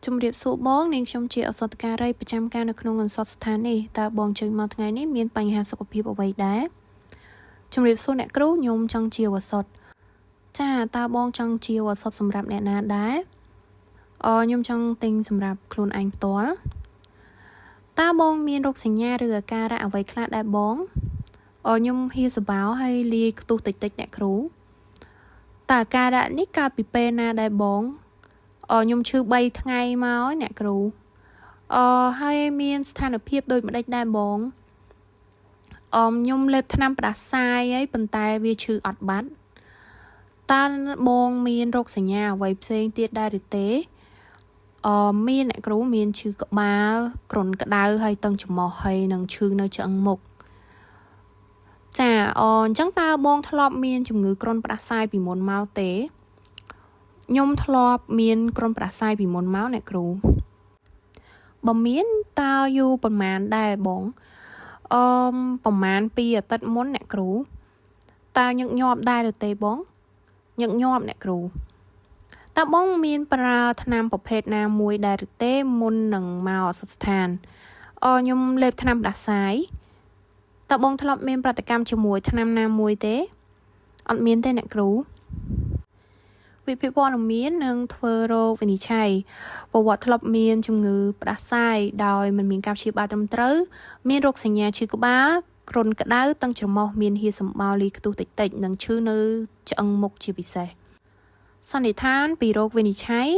ជំរាបសួរបងនាងខ្ញុំជាឱសថការីប្រចាំការនៅក្នុងឱសថស្ថាននេះតើបងចេញមកថ្ងៃនេះមានបញ្ហាសុខភាពអ្វីដែរជំរាបសួរអ្នកគ្រូខ្ញុំចង់ជាឱសថចាតើបងចង់ជាឱសថសម្រាប់អ្នកណាដែរអឺខ្ញុំចង់ទិញសម្រាប់ខ្លួនឯងផ្ទាល់តើបងមានរោគសញ្ញាឬអាការៈអ្វីខ្លះដែរបងអឺខ្ញុំហៀសបោហើយលាយខ្ទុះតិចតិចអ្នកគ្រូតើអាការៈនេះកើតពីពេលណាដែរបងអឺខ្ញុំឈឺ3ថ្ងៃមកអ្នកគ្រូអឺហើយមានស្ថានភាពដូចម្ដេចដែរបងអឺខ្ញុំលេបថ្នាំផ្ដាសាយហើយប៉ុន្តែវាឈឺអត់បាត់តើបងមានរោគសញ្ញាអ្វីផ្សេងទៀតដែរឬទេអឺមានអ្នកគ្រូមានឈឺក្បាលគ្រុនក្តៅហើយតឹងច្រមុះហើយនឹងឈឺនៅឆ្អឹងមុខចាអអញ្ចឹងតើបងធ្លាប់មានជំងឺគ្រុនផ្ដាសាយពីមុនមកទេខ្ញុំធ្លាប់មានគ្រុនផ្ដាសាយពីមុនមកអ្នកគ្រូបើមានតើយូរប្រហែលដែរបងអឺប្រហែល2អាទិត្យមុនអ្នកគ្រូតើញឹកញាប់ដែរឬទេបងញឹកញាប់អ្នកគ្រូតើបងមានប្រើថ្នាំប្រភេទណាមួយដែរឬទេមុននឹងមកឱសថស្ថានអឺខ្ញុំលេបថ្នាំផ្ដាសាយតើបងធ្លាប់មានប្រតិកម្មជាមួយថ្នាំណាមួយទេអត់មានទេអ្នកគ្រូវិភាគព័ត៌មាននិងធ្វើរោគវិនិច្ឆ័យប្រវត្តិធ្លាប់មានជំងឺផ្ដាសាយដោយមិនមានការព្យាបាលត្រឹមត្រូវមានរោគសញ្ញាឈឺក្បាលគ្រុនក្តៅតឹងច្រមុះមានហៀសម្បោរលាយខ្ទុះតិចតិចនិងឈឺនៅឆ្អឹងមុខជាពិសេសសន្និដ្ឋានពីរោគវិនិច្ឆ័យ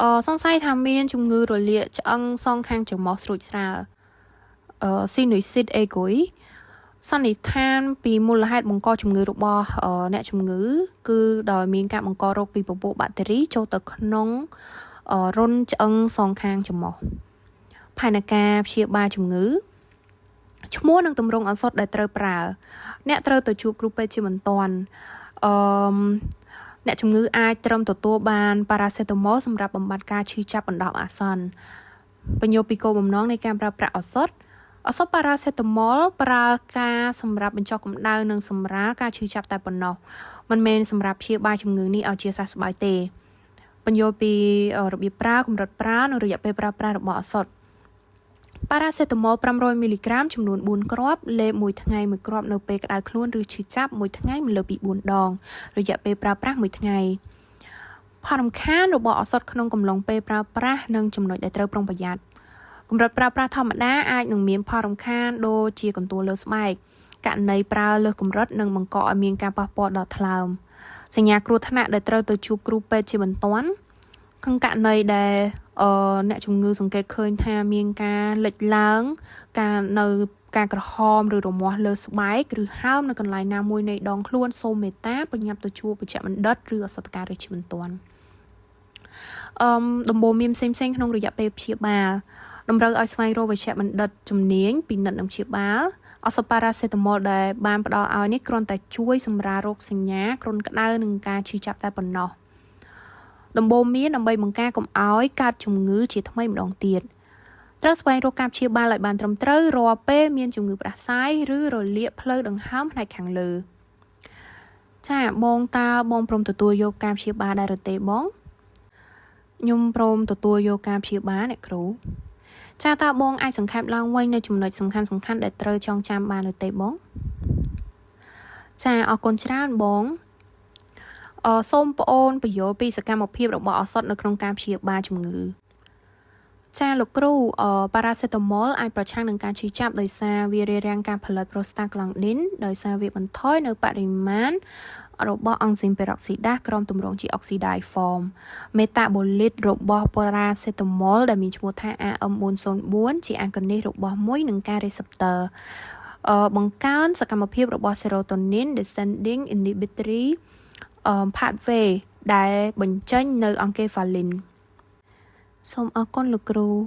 អសង្ស័យថាមានជំងឺរលាកឆ្អឹងសងខាងច្រមុះស្រួចស្រាលអឺ sinusite aiguë សន្និដ្ឋានពីមូលហេតុបង្កជំងឺរបស់អ្នកជំងឺ គឺដោយមានការបង្ករោគពីពពួកបាក់តេរីចូលទៅក្នុងរន្ធឆ្អឹងសងខាងច្រមុះផែនការព្យាបាលជំងឺឈ្មោះនិងទម្រង់ឱសថដែលត្រូវប្រើអ្នកត្រូវទៅជួបគ្រូពេទ្យជាបន្ទាន់អឺអ្នកជំងឺអាចត្រឹមទទួលបានប៉ារ៉ាសេតាមុលសម្រាប់បំបត្តិការឈឺចាប់បណ្ដោះអាសន្នពន្យល់ពីគោលបំណងនៃការប្រើប្រាស់ឱសថឱសថប៉ារ៉ាសេតាមុលប្រើការសម្រាប់បញ្ចុះកម្ដៅនិងសម្រាលការឈឺចាប់តែប៉ុណ្ណោះមិនមែនសម្រាប់ព្យាបាលជំងឺនេះឲ្យជាសះស្បើយទេពន្យល់ពីរបៀបប្រើកម្រិតប្រើនិងរយៈពេលប្រើប្រាស់របស់ឱសថប៉ារ៉ាសេតាមុល500មីលីក្រាមចំនួន4គ្រាប់លេបមួយថ្ងៃមួយគ្រាប់នៅពេលក្តៅខ្លួនឬឈឺចាប់មួយថ្ងៃមិនលើសពី4ដងរយៈពេលប្រើប្រាស់មួយថ្ងៃផលរំខានរបស់ឱសថក្នុងកំឡុងពេលប្រើប្រាស់និងចំណុចដែលត្រូវប្រុងប្រយ័ត្នកម្រិតប្រើប្រាស់ធម្មតាអាចនឹងមានផលរំខានដូចជាកន្ទួលលើស្បែកករណីប្រើលើសកម្រិតនឹងបង្កឲ្យមានការប៉ះពាល់ដល់ថ្លើមសញ្ញាគ្រោះថ្នាក់ដែលត្រូវទៅជួបគ្រូពេទ្យជាបន្ទាន់ក្នុងករណីដែលអឺអ្នកជំងឺសង្កេតឃើញថាមានការលិចឡើងការនៅការក្រហមឬរមាស់លើស្បែកឬហើមនៅកន្លែងណាមួយនៃដងខ្លួនសូមមេត្តាប្រញាប់ទៅជួបវេជ្ជបណ្ឌិតឬឱសថការីជាបន្ទាន់អឺដំបូន្មានផ្សេងៗក្នុងរយៈពេលព្យាបាលតម្រូវឲ្យស្វែងរកវេជ្ជបណ្ឌិតជំនាញពិនិត្យនិងព្យាបាលឱសថប៉ារ៉ាសេតាមុលដែលបានផ្ដល់ឲ្យនេះគ្រាន់តែជួយសម្រាលរោគសញ្ញាគ្រុនក្តៅនិងការឈឺចាប់តែប៉ុណ្ណោះដំបូន្មានដើម្បីបង្ការកុំឲ្យកើតជំងឺជាថ្មីម្ដងទៀតត្រូវស្វែងរកការព្យាបាលឲ្យបានត្រឹមត្រូវរាល់ពេលមានជំងឺផ្ដាសាយឬរលាកផ្លូវដង្ហើមផ្នែកខាងលើចាបងតើបងព្រមទទួលយកការព្យាបាលដែរឬទេបងខ្ញុំព្រមទទួលយកការព្យាបាលអ្នកគ្រូចាតើបងអាចសង្ខេបឡើងវិញនៅចំណុចសំខាន់សំខាន់ដែលត្រូវចងចាំបានឬទេបងចាអរគុណច្រើនបងអឺសូមប្អូនពន្យល់ពីសកម្មភាពរបស់ឱសថនៅក្នុងការព្យាបាលជំងឺចាលោកគ្រូប៉ារ៉ាសេតាមុលអាចប្រឆាំងនឹងការឈឺចាប់ដោយសារវារារាំងការផលិតប្រូស្តាក្លង់ឌីនដោយសារវាបន្ថយនៅបរិមាណរបស់អង់ស៊ីមពេរ៉ុកស៊ីដាសក្រោមទម្រង់ជា oxidized form មេតាបូលីតរបស់ប៉ារ៉ាសេតាមុលដែលមានឈ្មោះថា AM404 ជា agonist របស់មួយនឹងការ receptor អឺបង្កើនសកម្មភាពរបស់ serotonin descending inhibitory pathway ដែលបញ្ចេញនៅ enkephalin សូមអរគុណលោកគ្រូ។